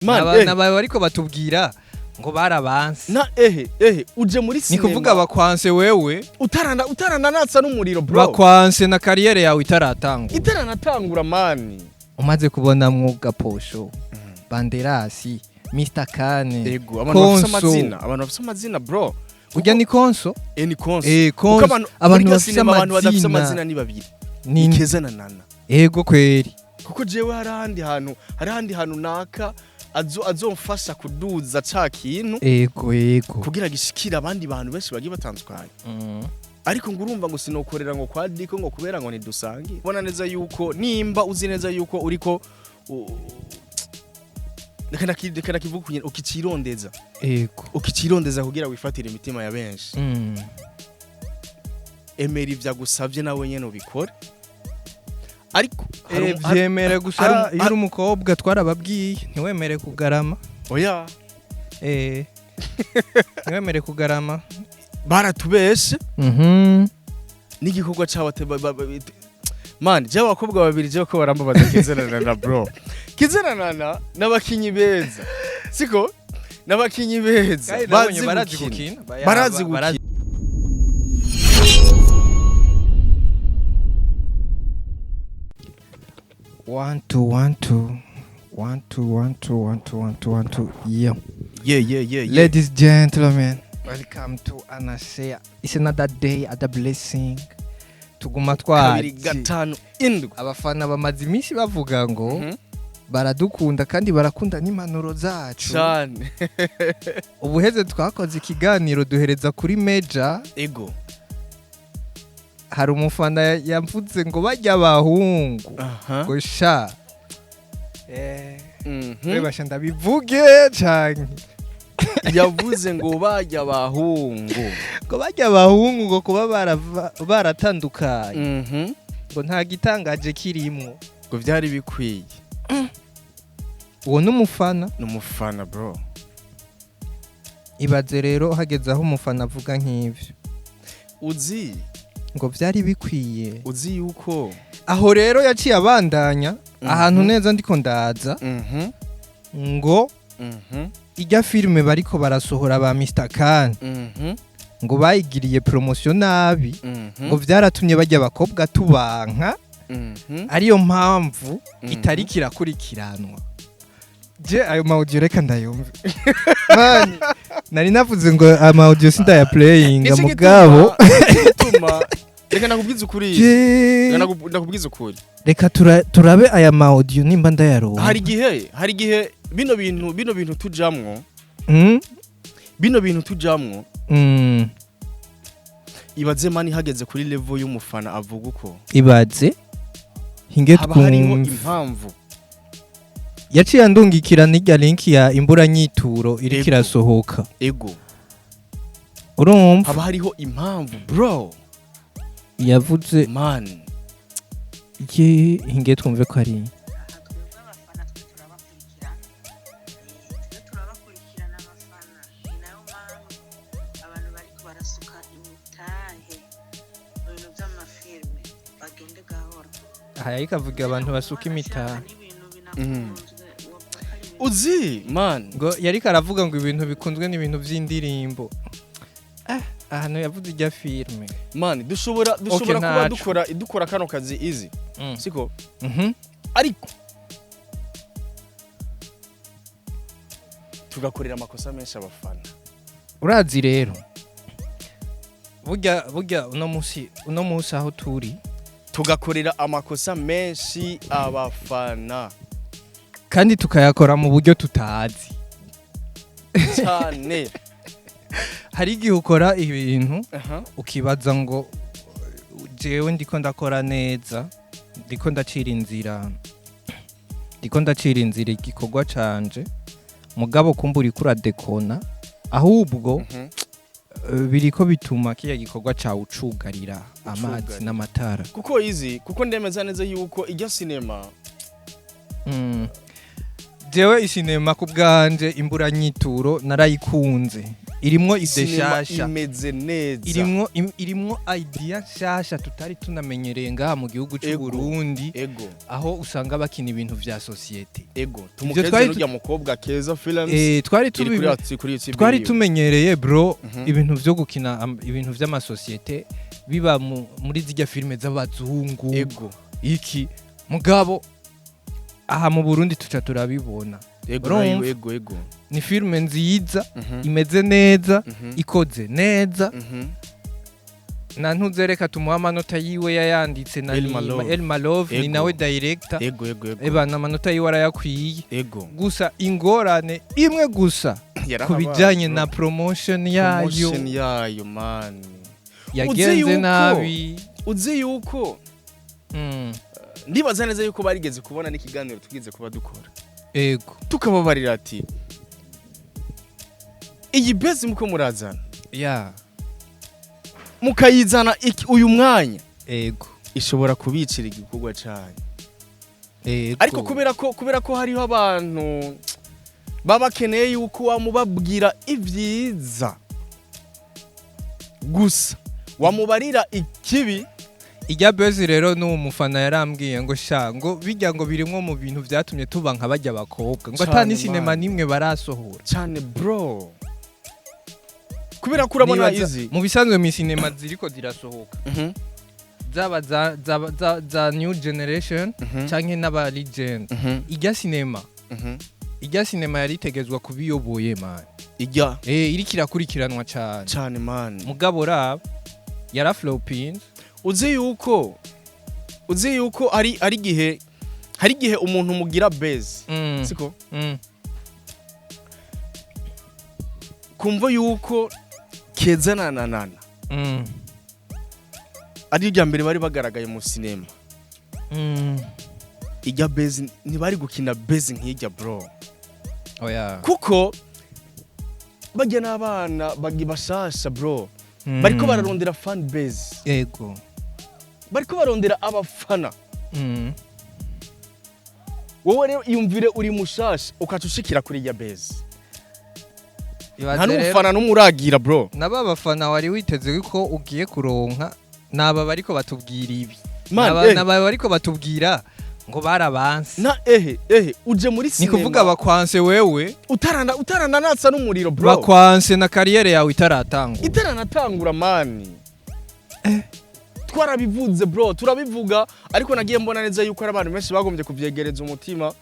Man, Naba bariko batubwira ngo barabanse. Na ehe ehe, uje muri Ni cinema kuvuga bakwanse wewe. Utarana natsa n'umuriro, bro. Bakwanse na carrière yawe itaratangura. Itaranatangura, man. Umaze kubona mwuga posho Banderasi, Mr Kane. Ego, abantu bafise Konso. amazina, abantu bafise amazina, bro. Urya ni Konso. Ni Konso. Kuko Konso. abantu Abantu muri bafise cinema, abantu badafise amazina amazina ni babiri. Ni Keza na Nana. Ego kweri. Kuko jewe hari ahandi hantu naka azomfasha kuduza ca kintu Ego ego. kugira gishikire abandi bantu benshi bagiye batandukanye. Ariko ngo urumva ngo sinokorera ngo kwa Diko ngo kubera ngo ntidusange. Ubona neza yuko nimba uzi neza yuko uriko reka ndakivuga kunyene, ukicirondeza. Ukicirondeza kugira wifatire imitima ya benshi. Emera ivyo agusavye, nawe nyene ubikore, ariko Vyemere gusa. Iyo uri umukobwa, twarababwiye, ntiwemere kugarama. Oya. Ntiwemere kugarama. Baratubeshe n'igikorwa cabo man, je abakobwa babiri je ko barambabaza, Keza na Nana, bro. Keza na Nana n'abakinyi beza, siko? N'abakinyi beza. Kandi nabonye bazi barazi gukina. gukina. Barazi gukina. One two one two one two one two one two one two one two, yeah. Yeah. Ladies, gentlemen, welcome to Anasea. It's another day, another blessing. Tuguma 2 twaje. 5 7. Abafana bamaze iminsi bavuga ngo baradukunda kandi barakunda n'impanuro zacu. Cyane. Ubuheze twakoze ikiganiro duhereza kuri Meja. Ego. Hari umufana yamvuze ngo bajya abahungu ngo sha basha ndabivuge canke? Yavuze ngo bajya abahungu. Ngo bajya abahungu ngo kuba baratandukanye ngo nta gitangaje kirimwo. Ngo byari bikwiye. Uwo n'umufana. Ni umufana, bro. Ibaze rero hageze aho umufana avuga nk'ivyo. Uzi ngo vyari bikwiye. Uzi yuko Aho rero yaciye abandanya ahantu neza ndiko ndaza ngo ijya filime bariko barasohora ba Mr Khan ngo bayigiriye promotion nabi, ngo vyaratumye bajya abakobwa tubanka, ariyo mpamvu itariki irakurikiranwa. Je ayo ma audio reka ndayumve. Man, nari navuze ngo ama audio sindaya playinga. Nicyo Mugabo gituma reka nakubwiza ukuri. Je Reka ndakubwiza ukuri. Reka turabe aya ma audio nimba ndayaronka. Hari igihe bino bintu tujamwo, bino bintu tujamwo, ibaze, man, hageze kuri level y'umufana avuga uko. Ibaze hinge Haba hariho twumve. impamvu. Yaciye andungikira n'irya link ya imburanyituro iriko irasohoka. Ego. Urumva? Haba hariho impamvu, bro. Yavuze Man. ye, hinge twumve ko ari Aha twebwe abafana twe turabakurikirana. Twe turabakurikirana abafana, ni nayo mpamvu abantu bariko barasuka imitahe mu bintu by'amafilme bagende gahoro. Aha yariko avuga abantu basuka imitahe. N'ibintu binakunzwe wovuga ko ari ibintu Uzi, man. Ngo yariko aravuga ngo ibintu bikunzwe n'ibintu vy'indirimbo. Ahantu yavuze irya filme. Man, dushobora kuba Ntaco. dukora kano kazi easy, siko? Ariko tugakorera amakosa menshi abafana. Urazi rero, burya uno munsi aho turi Tugakorera amakosa menshi abafana. Kandi tukayakora mu buryo tutazi. Cyane. Hari igihe ukora ibintu ukibaza ngo jewe ndiko ndakora neza, ndiko ndacira inzira igikorwa canje, mugabo kumva uriko uradekona ahubwo biriko bituma kiriya gikorwa cawe ucugarira amazi Ucugarira. n'amatara. Kuko izi, kuko ndemeza neza yuko ijya sinema Jewe isinema ku bwanje imburanyituro narayikunze. Irimwo idée Sinema nshasha. imeze neza. Irimwo idea nshasha tutari tunamenyereye ngaha mu gihugu cy'u Burundi, aho usanga bakina ibintu vya société. Tumukeze n'urya mukobwa Keza Films. Twari Iri kuri YouTube twari yiwe. tumenyereye, bro, ibintu vyo gukina ibintu vy'amasosiyete biba muri zirya filime z'abazungu. Iki mugabo aha mu Burundi tuca turabibona. Urumva? Nayo, ego. Ni filime nziza, imeze neza, ikoze neza. Na ntuzereka tumuha amanota yiwe yayanditse na El Malove. El Malove ni nawe director. ego ego ego Eba amanota yiwe arayakwiye. Gusa ingorane imwe gusa ku Yarahabaye, bijanye bro. na promotion yayo. Promotion yayo, man. Yagenze nabi. Uzi yuko ndibaza neza yuko barigeze kubona n'ikiganiro tugeze kuba dukora, tukababarira ati iyi buzz muko murazana, mukayizana uyu mwanya, ishobora kubicira igikorwa cyanyu. Ariko kubera ko hariho abantu baba bakeneye yuko wamubabwira ibyiza gusa, wamubarira ikibi. Ijya buzz rero n'uwo mufana yarambwiye ngo sha, ngo bijya ngo birimwo mu bintu vyatumye tuba nka bajya abakobwa, ngo ata Cane, ni sinema man. nimwe barasohora. Cyane, bro, kubera ko urabona izi Mu bisanzwe mu sinema ziriko zirasohoka, zaba za new generation canke n'aba legend, ijya sinema ijya sinema yari itegezwa kubiyoboye, man. Ijya Iriko irakurikiranwa cane. Cyane, man. Mugabo raba yaraflopinze. Uzi yuko hari igihe umuntu mugira buzz, siko? Mm. Kumva yuko Keza na Nanana ari irya mbere bari bagaragaye mu sinema, ijya buzz ntibari gukina buzz nk'ijya, bro. Oya. Kuko bajya n'abana bagi bashasha, bro, bariko bararondera fan base, bariko barondera abafana. Wowe rero iyumvire uri mushasha ukaca ushikira kuri ijya buzz, Ibaze nta rero, n'umufana n'umuragira, bro. Naba bafana wari witeze ko ugiye kuronka naba bariko batubwira ibi. Man, Naba bariko batubwira ngo barabanse. Na ehe uje muri Ni sinema kuvuga bakwanse wewe, utarana natsa n'umuriro, bro. bakwanse na carrière yawe itaratangura. Itaranatangura, man. Twarabivuze, bro, turabivuga, ariko nagiye mbona neza yuko hari abantu benshi bagombye kuvyegereza umutima,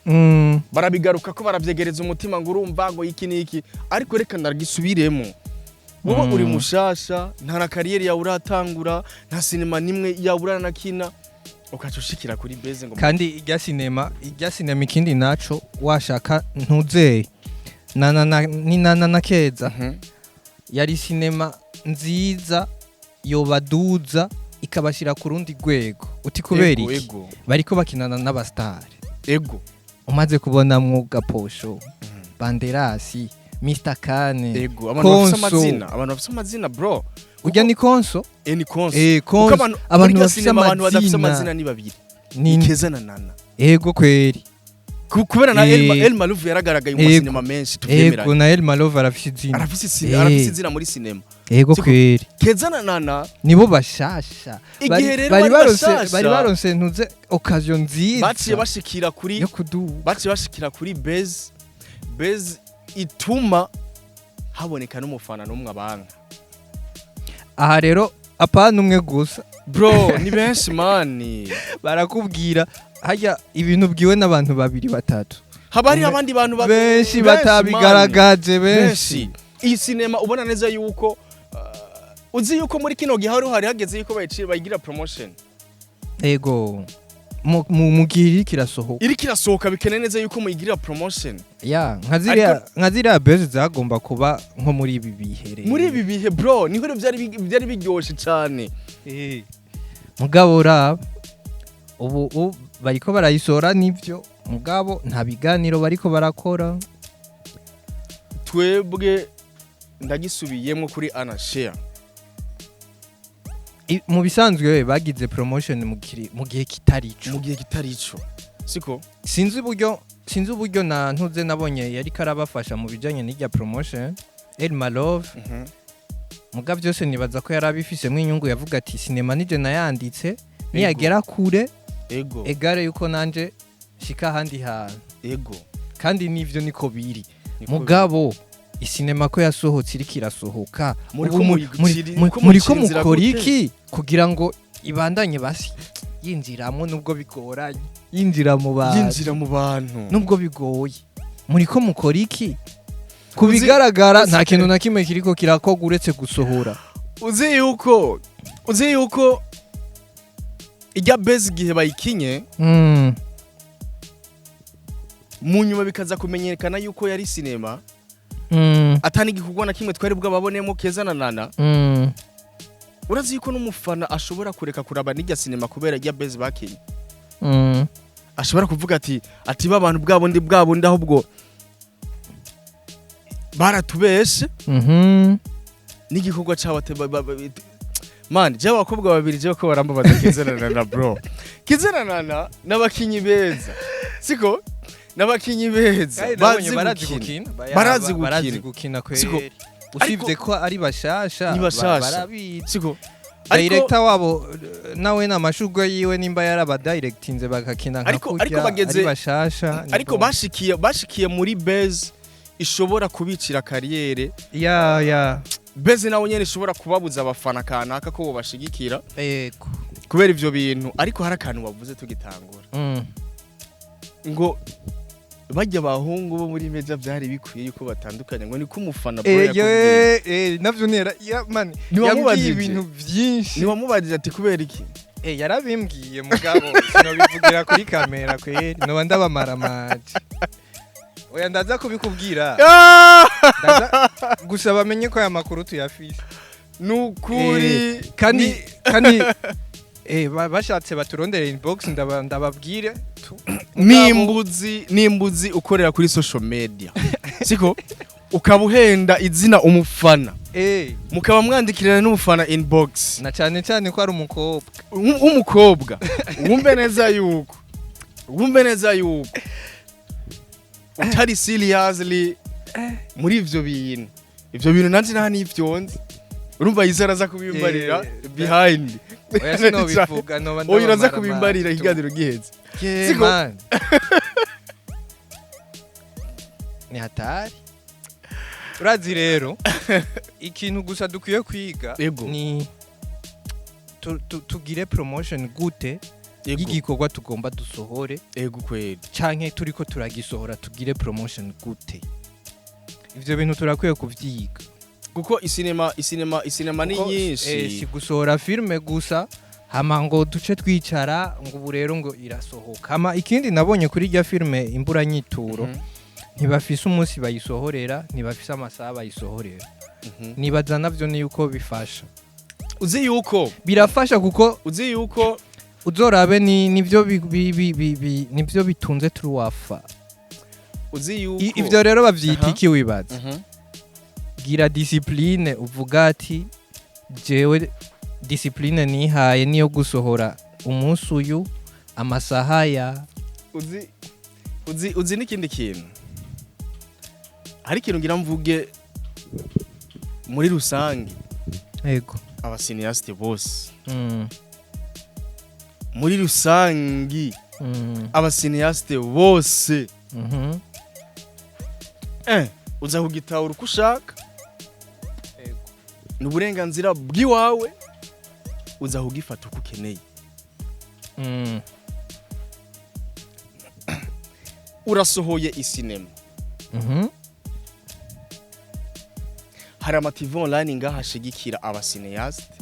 barabigaruka ko baravyegereza umutima ngo urumva ngo iki n'iki, ariko reka ndagisubiremo. Wowe uri mushasha, nta na carrière yawe uratangura, nta sinema nimwe yawe uranakina, ukaca ushikira kuri buzz ngo Kandi ijya sinema ikindi naco washaka ntuzeye na ni na Keza, yari sinema nziza yobaduza ikabashyira ku rundi rwego. Uti kubera iki? Bariko bakinana n'abasitari. Umaze kubonamwo Gaposho, Banderasi, Mr Kane, Ego, abantu bafise Konso. amazina, abantu bafise amazina, bro. Urya ni Konso. Ni Konso. Kuko Konso. abantu Abantu muri iryo bafise sinema, abantu badafise amazina amazina ni babiri, ni ni Keza na Nana. Ego kweri. Kubera na El Malufu yaragaragaye mu masinema menshi, tuvyemeranye. Na El Malove arafise izina. Arafise izina, arafise izina muri sinema. Ego kweri. Keza na Nana. Nibo bashasha. Igihe rero bari bari baronse bashasha, bari baronse ntuze occasion nziza baciye bashikira kuri yo kuduga. Baciye bashikira kuri buzz ituma haboneka n'umufana n'umwe abanka. Aha rero apana umwe gusa. Bro, ni benshi, man. Barakubwira hajya ibintu bwiwe n'abantu babiri batatu. Haba hariho abandi bantu benshi man. Batabigaragaje benshi. Benshi. Iyi sinema ubona neza yuko uzi yuko muri kino gihe hari hageze yuko bayigira promotion. Ego, mu gihe iriko irasohoka. Iriko irasohoka, bikeneye neza yuko muyigirira promotion. Ya, nka ziriya buzz zagomba kuba nko muri ibi bihe rero. Muri ibi bihe, bro, niho rero byari biryoshe cyane. Mugabo raba ubu bariko barayisora nivyo, mugabo nta biganiro bariko barakora. Twebwe ndagisubiyemo kuri anashare. Mu bisanzwe bagize promotion mu gihe kitari ico. Mu gihe kitari ico, siko? Sinzi uburyo na ntuze nabonye yariko arabafasha mu bijanye n'irya promotion. Elma Love. Muga byose nibaza ko yari abifisemo inyungu, yavuga ati sinema nije nayanditse, niyagera kure, egare yuko nanje shika ahandi hantu. Kandi nivyo niko biri. Niko. Mugabo isinema ko yasohotse, iriko irasohoka, Muriko ubu muriko muriko mucira inzira mukora gute? iki kugira ngo ibandanye basi yinjiramwo, nubwo bigoranye, yinjira mu bantu? Yinjira mu bantu. Nubwo bigoye, muriko mukora iki? Ku bigaragara nta kintu na kimwe kiriko kirakorwa uretse gusohora. Uzi yuko ijya base igihe bayikinye, mu nyuma bikaza kumenyekana yuko yari sinema, atani igikorwa na kimwe twari bwababonemo Keza na Nana. Urazi yuko n'umufana ashobora kureka kuraba n'ijya sinema kubera ijya base bakinye. Ashobora kuvuga ati ba bantu bwabo ndi bwabo ndi, ahubwo baratubeshe n'igikorwa cyabo man, jewe abakobwa babiri, jewe ko barambabaza, Keza na Nana, bro. Keza na Nana n'abakinyi beza, siko? N'abakinyi beza. Kandi nabonye bazi barazi gukina. gukina. Barazi Barazi gukina. gukina Siko. kweri, usibye ko ari bashasha. Ni bashasha. Barabizi. Siko? Ariko Director wabo nawe n'amashurwe yiwe, nimba yarabadirectinze bagakina nka Ariko kurya bageze ari bashasha, ni ariko bon. bashikiye muri base ishobora kubicira carrière. Ya. Base nawe nyene ishobora kubabuza abafana kanaka ko bobashigikira kubera ivyo bintu. Ariko hari akantu bavuze tugitangura, ngo bajya abahungu bo muri meja byari bikwiye yuko batandukanye, ngo niko umufana bro yakubwiye. Navyo nera ya man Ntiwamubajije? yambwiye ibintu byinshi. Ntiwamubajije ati kubera iki? Yarabimbwiye, mugabo sinobivugira kuri kamera kweri, noba ndabamaramaje. Oya, ndaza kubikubwira. Gusa bamenye ko aya makuru tuyafise. Nukuri. Kandi bashatse baturondere inbox, ndababwire Nimbuzi ukorera kuri social media, siko? Ukaba uhenda izina umufana, mukaba mwandikirana n'umufana inbox, na cyane cyane ko ari umukobwa. W'umukobwa, wumve neza yuko utari seriously muri ivyo bintu. Nanje nta n'ivyo nzi, urumva yize araza kubimbarira behind. Oya, sinobivuga, noba Oya, uraza ndabamaramaje. kubimbarira ikiganiro giheze. Yeah, Siko? man. Ni hatari. Urazi rero, ikintu gusa dukwiye kwiga ni tugire promotion gute y'igikorwa tugomba dusohore, Ego kweli. canke turiko turagisohora tugire promotion gute. Ivyo bintu turakwiye kuvyiga. Kuko isinema ni Kuko, nyinshi. si gusohora filme gusa hama ngo duce twicara ngo ubu rero ngo irasohoka. Hama ikindi nabonye kuri rya filme Imburanyituro, ntibafise umunsi bayisohorera, ntibafise amasaha bayisohorera. Nibaza navyo ni yuko bifasha. Uzi yuko Birafasha kuko uzi yuko uzorabe ni nivyo nivyo bitunze turuwafa. Uzi yuko Ivyo rero bavyita iki wibaza? Gira discipline, uvuga ati jewe discipline nihaye niyo gusohora umunsi uyu, amasaha ya Uzi n'ikindi kintu, hari ikintu ngira mvuge muri rusange. Aba cinéastes bose, muri rusangi, aba cinéastes bose, uza kugitahura uko ushaka, ni uburenganzira bw'iwawe, uza kugifata uko ukeneye. Urasohoye isinema, hari ama TV online ngaha ashigikira aba cinéastes,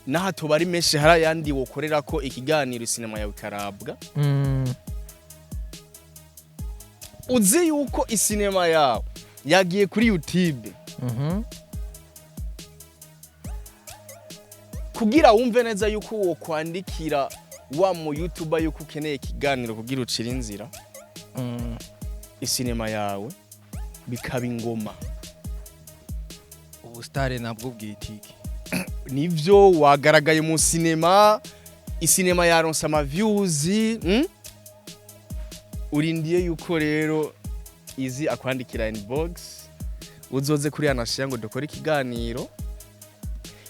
n'aha tuba ari menshi, hari ayandi wokorera ko ikiganiro, isinema yawe ikarabwa. Uzi yuko isinema yawe yagiye kuri YouTube, kugira wumve neza yuko uwo kwandikira wa mu YouTuber yuko ukeneye ikiganiro kugira ucire inzira isinema yawe, bikaba ingoma. Ubusitare nabwo bwitike. Nivyo, wagaragaye mu sinema, isinema yaronse ama views, Urindiye yuko rero izi akwandikira inbox. Uzoze kuri Anashiya ngo dukore ikiganiro,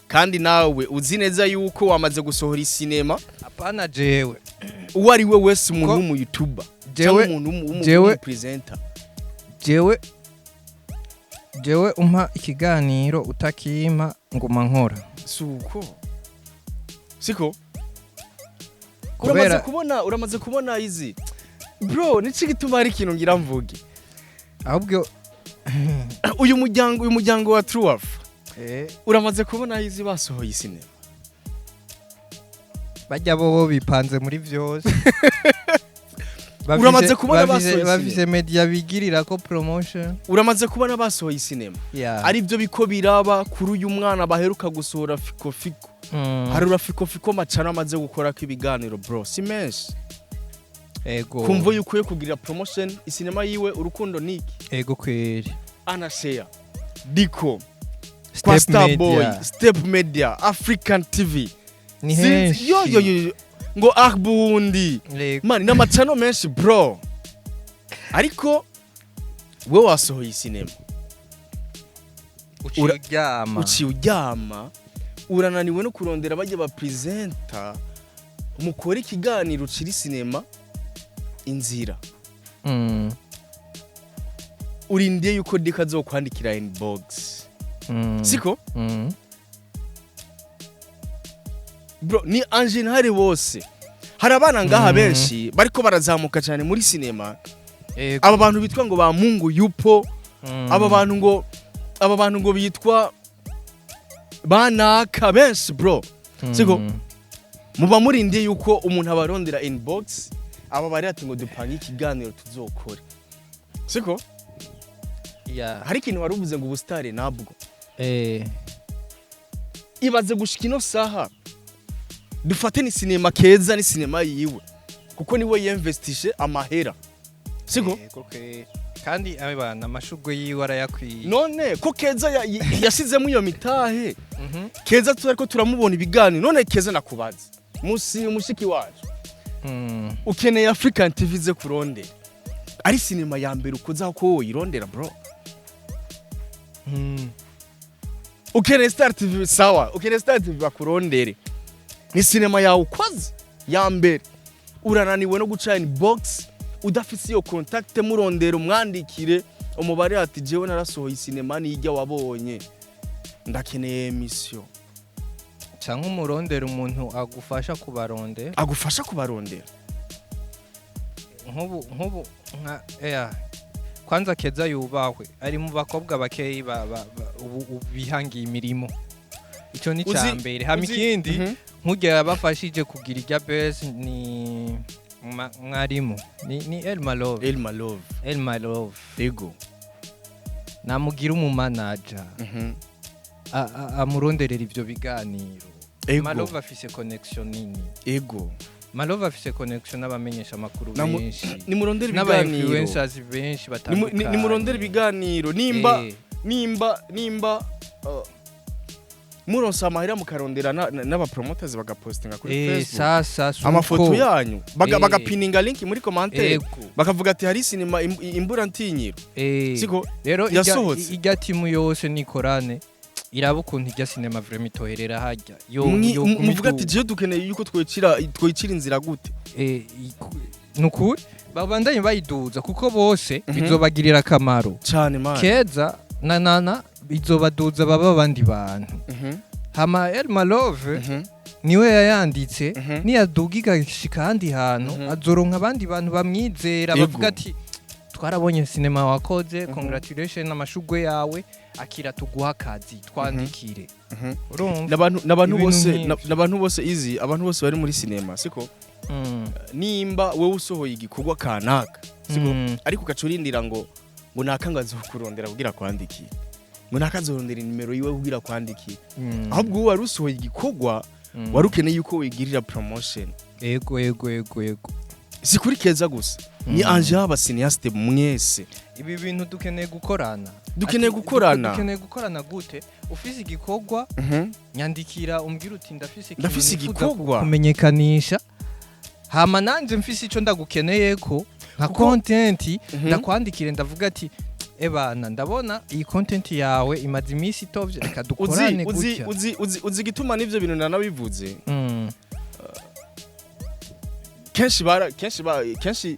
kandi nawe uzi neza yuko wamaze gusohora isinema. Apana jewe. Uwo ari we wese, umuntu w'umu YouTuber cyangwa umuntu w'umu presenter. Jewe umpa ikiganiro, utakimpa nguma nkora. Suko siko? Uramaze kubona izi, bro, nici gituma hari ikintu ngira mvuge. Ahubwo Uyu muryango wa Truaf, uramaze kubona izi basohoye isinema? Bajya bo bipanze muri vyose. Uramaze kubona basohoye Bafise media bigirira ko promotion. Uramaze kubona basohoye isinema? Yeah. Ari byo biko biraba kuri uyu mwana baheruka gusohora, Fiko Fiko. Hari Fiko Fiko macana amaze gukora ko ibiganiro, bro, si menshi. Kumva yuko yo kugira promotion isinema yiwe Urukundo Niki. Ego kweri. Anashare Diko kwa Step Starboy. Media. Step Media, African TV. Ni henshi. Yo yo yo, ngo Arbundi. Man, n'amacano menshi, bro, ariko we wasohoye isinema, Uciye uryama. Uciye uryama, urananiwe no kurondera bajya ba presenter mukora ikiganiro, ucira isinema inzira. Urindiye yuko Dika azokwandikira inbox. Siko? Mm. Bro, ni engineer bose. Hari abana ngaha benshi bariko barazamuka cyane muri sinema. Aba bantu bitwa ngo ba Mungu yupo. Aba bantu ngo bitwa banaka benshi, bro. Siko? Muba murindiye yuko umuntu abarondera inbox, aba bari ati ngo dupange ikiganiro tuzokore, siko? Yeah. Hari ikintu wari uvuze ngo ubusitari nabwo. Ibaze gushika ino saha, dufate ni sinema Keza, ni sinema yiwe kuko niwe yinvestishe amahera, siko? Yego kandi abana amashugwe yiwe arayakwiye. None ko Keza yashizemo iyo mitahe, Keza turariko turamubona ibiganiro. None Keza, nakubaza musi mushiki wacu, ukeneye African TV ze kurondera, ari sinema ya mbere ukoza ko woyirondera, bro? Ukeneye Star TV, sawa, ukeneye Star TV bakurondere, ni sinema yawe ukoze ya mbere, urananiwe no guca inbox, udafise iyo contact, murondera umwandikire umubare ati jewe narasohoye sinema nijya wabonye, ndakeneye émission. Canke umurondera umuntu agufasha kubarondera. Agufasha kubarondera. Nk'ubu nka kwanza Keza yubahwe, ari mu bakobwa bakeyi ubu bihangiye imirimo. Ico ni ca mbere. Hama ikindi, nkurya yabafashije kugira irya base ni mwarimu ni Elma Love. Elma Love. Elma Love. Ego. Namugira umumanaja, amuronderera ivyo biganiro. Malove afise connection nini. Malove afise connection n'abamenyesha amakuru benshi, Nimurondere n'aba ibiganiro. influencers benshi batandukanye. Nimurondere ibiganiro nimba nimba muronse amahera mukarondera n'abapromoters bagapostinga kuri Facebook Sasa suko. amafoto yanyu, bagapininga link muri commentaire, bakavuga ati hari sinema Imbura Ntinyiro. Siko? Rero Yasohotse. Irya timu yose nikorane, iraba ukuntu irya sinema vraiment itoherera harya yo yo Muvuga ati jewe dukeneye yuko twicira inzira gute. Nukuri babandanye bayiduza kuko bose bizobagirira akamaro. Cyane, man. Keza na Nana bizobaduza baba abandi bantu. Hama Elma Love niwe yayanditse. Niyaduga igashika ahandi hantu, azoronka abandi bantu bamwizera, bavuga ati twarabonye sinema wakoze, congratulation, amashugwe yawe akira, tuguha akazi, twandikire. Urumva? N'abantu Ibintu bose nk'ivyo. N'abantu bose izi, abantu bose bari muri sinema, siko? Nimba wewe usohoye igikorwa kanaka, siko? Ariko ugaca urindira ngo naka ngo azokurondera kugira kwandikire, ngo naka azorondera nimero yiwe kugira kwandikire, ahubwo wowe wari usohoye igikorwa, wari ukeneye yuko wigirira promotion. Ego. Si kuri Keza gusa, ni anje aba cinéaste mwese. Ibi bintu dukeneye gukorana. Dukeneye Ati, gukorana. Dukeneye gukorana gute? Ufise igikorwa, nyandikira umbwira uti ndafise ikintu Ndafise nifuza igikorwa. kumenyekanisha, hama nanje mfise ico ndagukeneye ko nka Kuko content, ndakwandikire ndavuga ati Ebana, ndabona iyi content yawe imaze iminsi itovye, reka Uzi dukorane uzi gutya. Uzi igituma n'ivyo bintu nanabivuze? Kenshi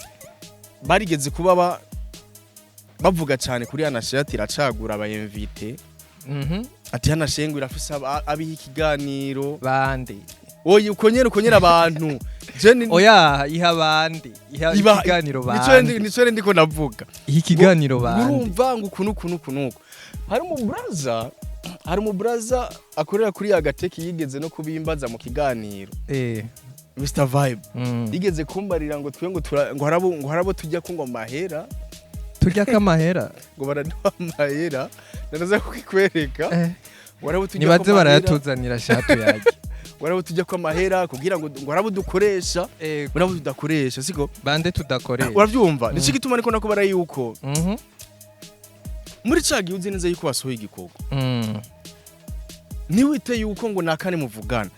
barigeze kuba bavuga cyane kuri Anashe ati iracagura aba invité, ati Anashe ngo irafise abiha ikiganiro. Bande? Oye, uko nyene abantu je Oya, iha bande? Iha ikiganiro bande? Nico rero ndiko navuga. Iha ikiganiro bande? Urumva ngo ukuntu ukuntu ukuntu uku hari umuburaza akorera kuri Agateki, yigeze no kubimbaza mu kiganiro. Mr Vibe yigeze kumbarira ngo twe ngo harabo tujya ko ngo amahera. Turya kamahera? Ngo baraduha amahera, naraza kukikwereka. Ngo harabo tujya Nibaze ko amahera, barayatuzanira shatu yaje. Ngo harabo tujya ko amahera kugira ngo harabo dukoresha, ngo harabo tudakoresha, siko? Bande tudakoresha? Urabyumva? Nicyo gituma ariko nakubara yuko muri ca gihe uzi neza yuko wasohoye igikorwa, ntiwite yuko ngo nakane muvugana.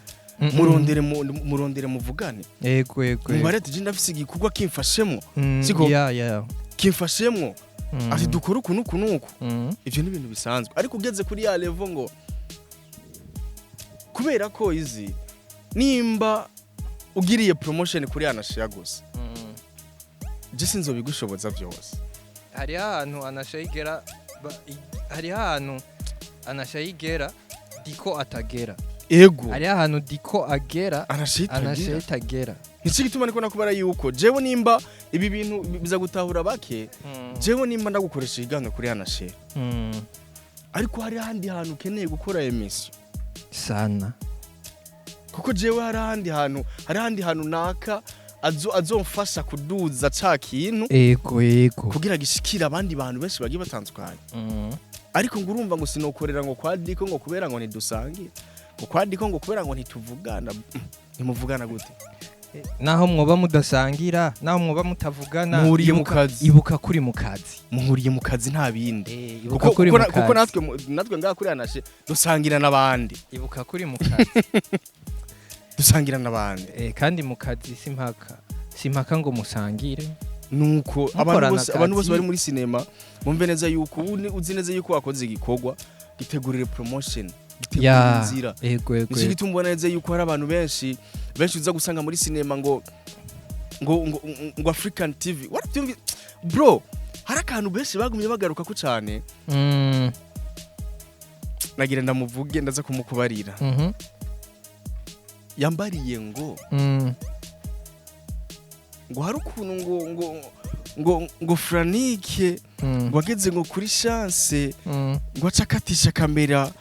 Murondere muvugane. Yego yego. Mubare ati: "Je ndafise igikorwa kimfashemwo." Siko? Ya. Kimfashemwo, ati dukore uku n'uku n'uku. Ivyo ni ibintu bisanzwe, ariko ugeze kuri ya level ngo kubera ko izi nimba ugiriye promotion kuri Anashiya gusa, je sinzobigushoboza vyose. Hariho ahantu Anasha yigera hariho ahantu Anasha yigera Diko atagera. Hariho ahantu Diko agera Anashiya Anasha itagira. Itagera. Nicyo gituma niko nakubara yuko jewe nimba ibi bintu biza gutahura bake, jewe nimba ndagukoresha ikiganiro kuri Anashiya, ariko hari ahandi hantu ukeneye gukora émission. Sana. Kuko jewe hari ahandi hantu naka azomfasha kuduza ca kintu Ego ego. kugira gishikire abandi bantu benshi bagiye batandukanye. Ariko ngo urumva ngo sinokorera ngo kwa Diko ngo kubera ngo ntidusangira, ngo kwa Diko ngo kubera ngo ntituvugana. Ntimuvugana gute? Naho mwoba mudasangira, naho mwoba mutavugana, Muhuriye mu kazi. Ibuka kuri mu kazi. Muhuriye mu kazi, nta bindi. Ibuka kuri mu Kuko kazi. natwe ngaha kuri Anashe dusangira n'abandi. Ibuka kuri mu kazi. Dusangira n'abandi. Kandi mu kazi simpaka ngo musangire. Nuko abantu Mukorana bose, abantu bose akazi. bari muri sinema bumve neza yuko uzi neza yuko wakoze igikorwa, gitegurire promotion, gitegurire inzira. Ego. Nicyo gituma ubona neza yuko hari abantu benshi benshi uza gusanga muri sinema ngo African TV warabyumvi bro, hari akantu benshi bagumye bagaruka ko cyane. Nagira ndamuvuge, ndaza kumukubarira. Yambariye ngo ngo hari ukuntu ngo Franike ngo ageze ngo kuri Chance ngo aca akatisha kamera,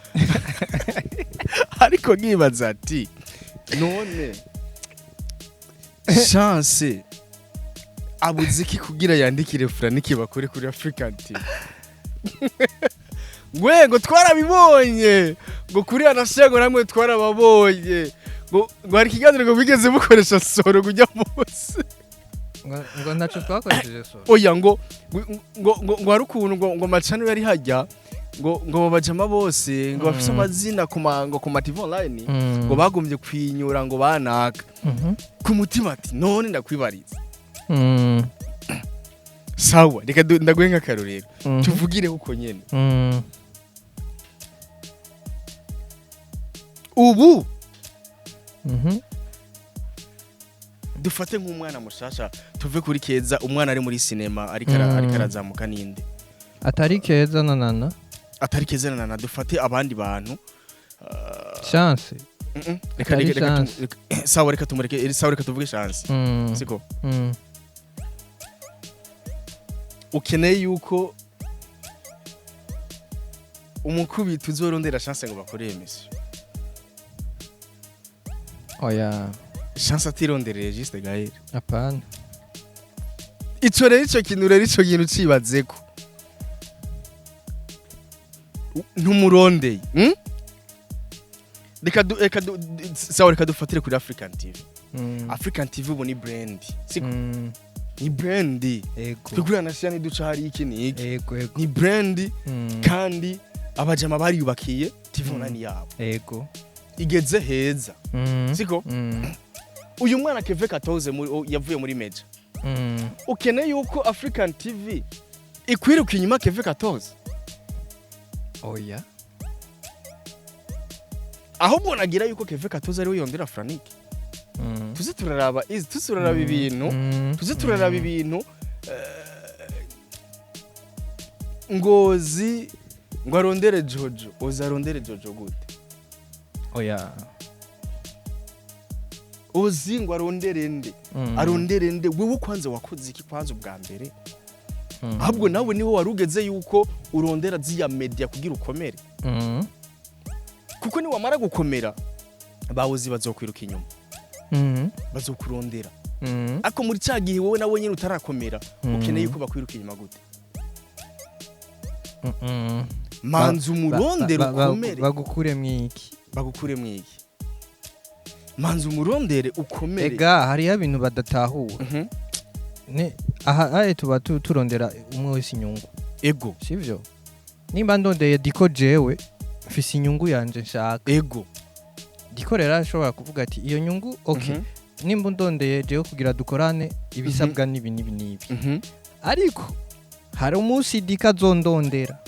ariko nkibaza ati: "None Chance abuze iki kugira yandikire Franike bakore kuri African TV?" Ngwe ngo twarabibonye ngo kuri Anashago namwe twarababonye, ngo hari ikiganiro ngo bigeze mukoresha soro kujya munsi. Ngo ntaco twakoresheje so? Oya, ngo hari ukuntu ngo macano yari hajya ngo babajama bose ngo bafise amazina ngo ku ma TV online ngo bagombye kwinyura ngo banaka. Ku mutima ati: "None ndakwibariza." Sawa, reka ndaguhe nk'akarorero. Tuvugire uko nyene. Ubu dufate nk'umwana mushasha, tuve kuri Keza, umwana ari muri sinema ariko ariko arazamuka ninde? Atari Keza na Nana? Atari Keza na Nana, dufate abandi bantu. Chance? Reka Atari reka reka Chance. Sawa, reka tumureke, sawa, reka tuvuge Chance. Siko? Ukeneye yuko umukubita uzorondera Chance ngo bakore émission? Oya. Chance atirondereye juste Gaël? Apana. Ico rero, ico kintu rero, ico kintu cibazeko ntumurondeye? Reka sawa, reka dufatire kuri African TV. African TV ubu ni brand, siko? Ni brand. Ego. Twe kuri ntiduca hari iki ni iki. Ego ego. Ni brand. Kandi abajama bariyubakiye TV online yabo. Igeze heza. Siko? Uyu mwana Keve Katoze yavuye muri Meja. Ukeneye yuko African TV Ikwiruka inyuma Keve 14? Oya. Ahubwo nagira yuko Keve 14 ariwe yondera Frank. Tuze turaraba izi, tuze turaraba ibintu, tuze turaraba ibintu. Ngozi ngo arondere Jojo, oza arondere Jojo gute? Oya. Ozi ngo arondere nde? Arondere nde? Wewe kwanza wakoze iki kwanza ubwa mbere? Ahubwo nawe niho warugeze yuko urondera ziya media kugira ukomere, kuko niwamara gukomera bawuzi bazokwiruka inyuma, bazokurondera. Ariko muri cya gihe wowe nawe nyine utarakomera, ukeneye yuko bakwiruka inyuma gute? Manza umurondere ukomere. Bagukure mwiki? Bagukure mwiki? Manza umurondere ukomere. Ega hariyo ibintu badatahura. Ne aha aye tuba turondera umwe wese inyungu. Ego. Sivyo? Nimba ndondeye Diko, jewe mfise inyungu yanje nshaka. Diko rero ashobora kuvuga ati iyo nyungu, okay, nimba ndondeye jewe kugira dukorane, ibisabwa nibi nibi nibi. Ariko hari umunsi Diko azondondera,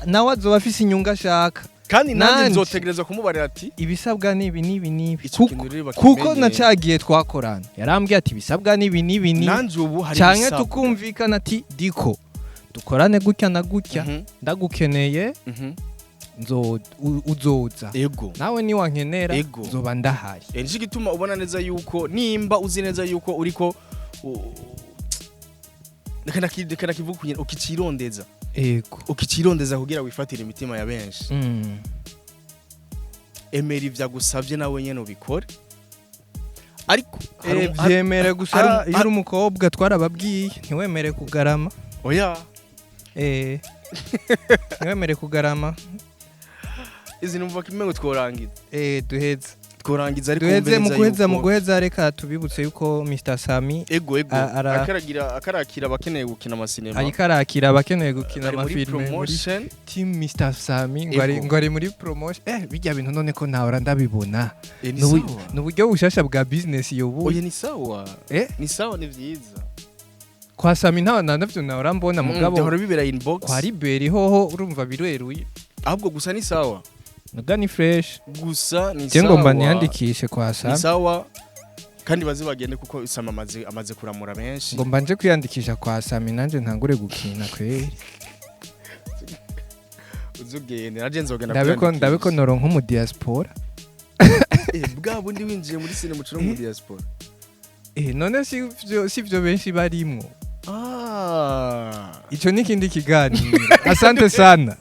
nawe azoba afise inyungu ashaka. Kandi nanjye Nanje. nzotegereza kumubarira ati ibisabwa nibi nibi nibi. Ico Kuko, kintu rero kuko bakimenye. na cagiye twakorana yarambwiye ati ibisabwa nibi nibi nibi. Nanje ubu hari Canke ibisabwa. tukumvikana ati Diko, dukorane gutya na gutya, ndagukeneye, uzoza. Nawe niwankenera, nzoba ndahari. Nico gituma ubona neza yuko nimba uzi neza yuko uriko reka nakivuga kunyene ukicirondeza, ukicirondeza kugira wifatire imitima ya benshi, emera ivyo agusavye, nawe nyene ubikore, ariko Vyemere gusa. Iyo uri umukobwa, twarababwiye, ntiwemere kugarama. Oya. Ntiwemere kugarama. Izi numva kimengo tworangiza. Duheze. Tworangiza, ariko Duheze. wumve Mu neza guheza, mu guheza, reka tubibutse yuko Mr Sami Ego. Akaragira akarakira abakeneye gukina amasinema. Ariko arakira abakeneye gukina Ari muri amafilme muri promotion. team Mr Sami, ngo ari ngo ari muri promotion. Bijya bintu none ko ntahora ndabibona? Ni sawa. Ni uburyo bushasha bwa business yobu. Oya, ni sawa. Ni sawa, ni vyiza. Kwa Sami nta navyo nahora mbona, mugabo Byahora bibera inbox. kwa Riberi hoho urumva bireruye. Ahubwo gusa ni sawa. Nuga ni fresh. Gusa ni Je sawa. ngomba niyandikishe kwa Ni Sami. sawa, kandi baze bagende kuko Sami amaze kuramura benshi. Ngomba nje kwiyandikisha kwa Sami, nanje ntangure gukina kweri. Uzugende, naje nzogenda Ndabe ko kwiyandikisha. ndabe ko noronka mu diaspora. Bwa bundi winjiye muri sinema ucura mu diaspora. None si vyo benshi barimwo? Ah. Ico ni ikindi kiganiro. Asante sana.